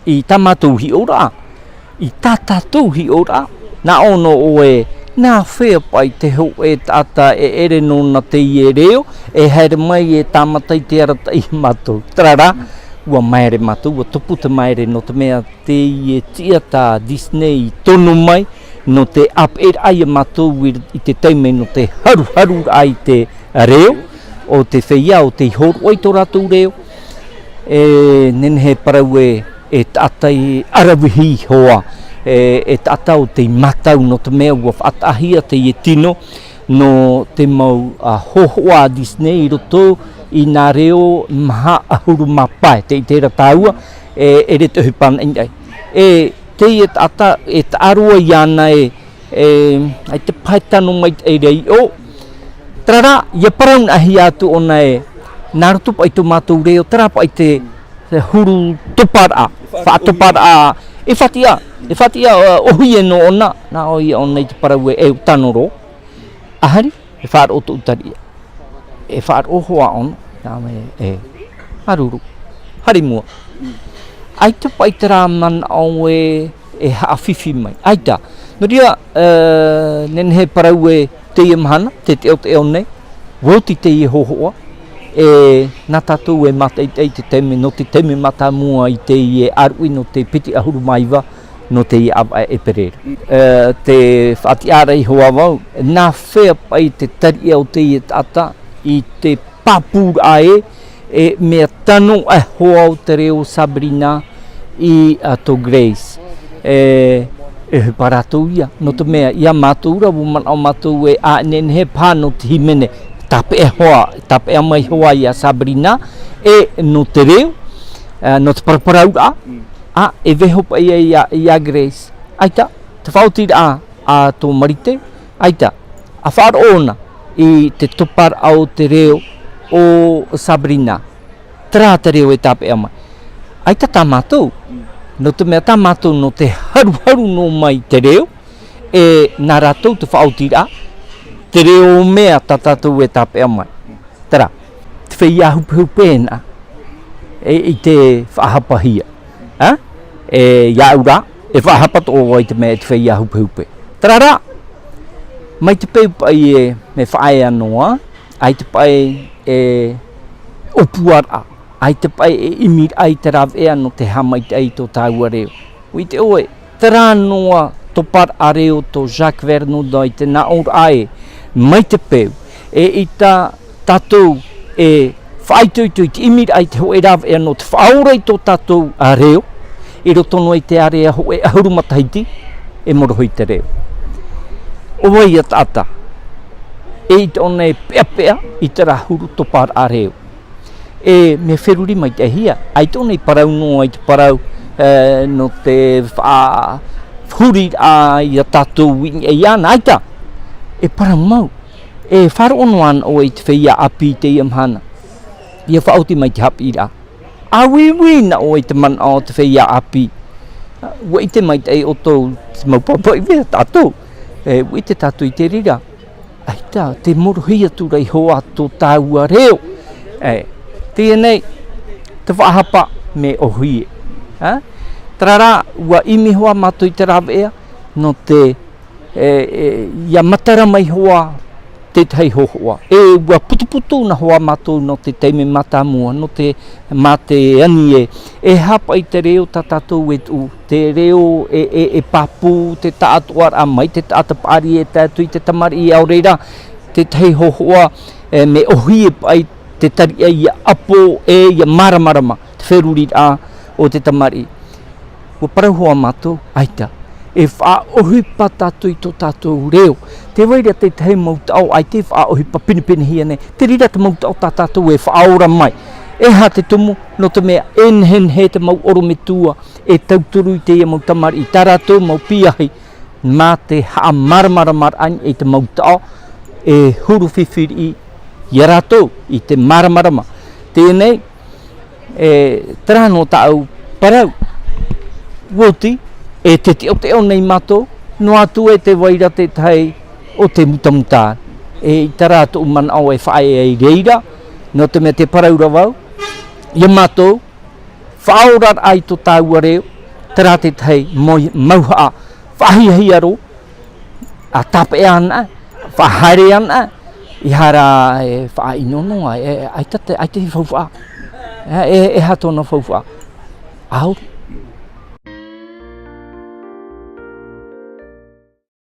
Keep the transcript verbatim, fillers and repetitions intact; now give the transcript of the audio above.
I tā mātou hiʻoraʻa, i tā tātou hiʻoraʻa, nā ʻō nō ʻoe, nā fea paʻi te hōʻē taʻata e ʻere nōna teie reo, e haere mai e tāmata i te arataʻi iā mātou. Terā rā, ua māere mātou, ua tupu te māere nō te mea teie tiʻa tā Disney i tono mai, nō te ʻāpeʻeraʻa iā mātou i, i te taime nō te haruharuraʻa i te reo, o te feiā, o tei hōroʻa i tō rātou reo, e nehenehe e parau e, e taʻata i ʻaravihi iho ā, e, e taʻata o tei mātau nō te mea ua faʻataʻahia teie tino, nō te mau, ā, hōhoʻa a Disney i roto i nā reo maha ʻahuru mā pae, tē ʻite ra tāua, e, ʻere te ʻohipa anaʻe. E, teie taʻata, e taʻa roa iāna e, e, ʻaita pae tano maitaʻi ra i ʻō. Terā rā, ʻia parau-nā-hia atu ʻōna ē, nā roto paʻi tō mātou reo, terā paʻi te, te huru toparaʻa, faʻatoparaʻa, e faʻatiʻa, e faʻatiʻa, ā, ʻōhie nō ʻōna, nā ʻō ia ʻōna i te parau ē, e tano roa. ʻĀhiri, e faʻaroʻo tōʻu tariʻa. E faʻaroʻo hoʻi ʻōna, nā mea, e, māuruuru. Haere i mua. ʻAita paʻi terā manaʻo ē, e haʻafifi mai. ʻAita. Nō reira, e, nehenehe e parau ē teie mahana, te teʻoteʻo nei, ʻua oti teie hōhoʻa, e, nā tātou e mātaʻitaʻi i te taime, nō te taime mātāmua i teie ʻāruʻi nō te piti ʻahuru mā iva, nō teie ʻāvaʻe ʻēperēra. E, tē faʻatiʻa ra iho ā vau, nā fea paʻi te tariʻa o teie taʻata i te pāpūraʻa ē, e mea tano aʻe hoʻi te reo Sabrina i, ā, tō Grace. E, e ʻohipa rātou ia, nō te mea, iā mātou rā, ʻua manaʻo mātou ē, ā, nehenehe paha nō te hīmene, tāpeʻa hoʻi, tāpeʻa mai hoʻi iā Sabrina, e nō te reo, ā, nō te paraparau rā, ā, e vaiiho paʻi ia, ia, ia Grace. ʻAita, te faʻaotiraʻa a tō Marite, ʻaita, ʻa faʻaroʻo ʻōna i te toparaʻa o te reo o Sabrina. Terā te reo e tāpeʻa mai. ʻAita tā mātou, nō te mea tā mātou nō te haruharu noa mai te reo, e nā rātou te faʻaotiraʻa, te reo mea tā tātou e tāpeʻa mai. Terā, te feiā hupehupe ʻēna, e, i te faʻahapahia. Ā? E, iāʻu rā, e faʻahapa atoʻa vau i te mea e te feiā hupehupe. Terā rā, mai te peu paʻi e, mea faʻaea noa, ʻaita paʻi e ʻōpuaraʻa, ʻaita paʻi e ʻimiraʻa i te rāveʻa nō te haʻamaitaʻi i tō tāua reo. ʻUa ʻite ʻoe, terā noa toparaʻa reo tō Jacques Vernoudon i te nāʻōraʻa ē, mai te peu, eʻita tātou e faʻaitoito i te ʻimiraʻa i te hōʻē rāveʻa nō te faʻaora i tō tātou reo, i roto noa i te area hōʻē ʻahuru matahiti, e morohi te reo. ʻO vai ia taʻata, eʻita ʻōna e peʻapeʻa i terā huru toparaʻa reo. E mea feruri maitaʻihia, ʻaita ʻōna i parau noa i te parau, e, nō te faʻahuriraʻa ia tātou i niʻa iāna, ʻaita, e parau mau, e faʻaroʻo noa anaʻe i te feiā ʻāpī i teie mahana, ʻia faʻaoti mai te haʻapiʻiraʻa. ʻA uiui naʻe ʻoe i te manaʻo o te feiā ʻāpī. ʻUa ʻite maitaʻi ʻoutou te mau pāpaʻi vea tātou. E, ʻua ʻite tātou i te reira. ʻAita, tē morohi atu ra iho ā tō tāua reo. E, teie nei, te faʻahapa mea ʻōhie. Ā? Terā rā, ʻua ʻimi hoʻi mātou i te rāveʻa, nō te, e, e, ʻia matara mai hoʻi tētahi hōhoʻa. E, ʻua putuputu na hoʻi mātou nō te taime mātāmua, nō te, mā te ani ē, e aha paʻi te reo tā tātou e tuʻu, te reo e, e, e pāpū, te taʻatoʻaraʻa mai, te taʻata paʻari e tae atu i te tamariʻi, ʻaore rā, tētahi hōhoʻa, e, mea ʻōhie paʻi te tariʻa ʻia ʻapo, e, ʻia māramarama, te feruriraʻa o te tamariʻi. ʻUa parau hoʻi mātou, ʻaita, e faʻaʻohipa tātou i tō tātou reo. Tē vai ra tētahi mau taʻo, ʻaita e faʻaʻohipa pinepinehia nei. Te reira te mau taʻo tā tātou e faʻaora mai. E aha te tumu, nō te mea, e nehenehe te mau ʻorometua, e tauturu i teie mau tamariʻi, tā rātou mau piahi, mā te haʻamāramaramaraʻa i te mau taʻo, e huru fifi riʻi, ia rātou, i te māramarama. Teie nei, e, terā noa tāʻu parau. ʻUa oti, e te teʻoteʻo nei mātou, noa atu ē tē vai ra tētahi ʻo tē mutamuta. E, ʻaita rā tōʻu manaʻo e faʻaea i reira, nō te mea tē parau ra vau, ia mātou, faʻaoraraʻa i tō tāua reo, Terā te tahi mau, mauhaʻa faʻahiahia roa, a tāpeʻa ana, faʻahaere ana, ʻeʻere e faʻaʻino noa, e, e, ʻaita te, ʻaita te faufaʻa. E, e, e aha tōna faufaʻa. Au,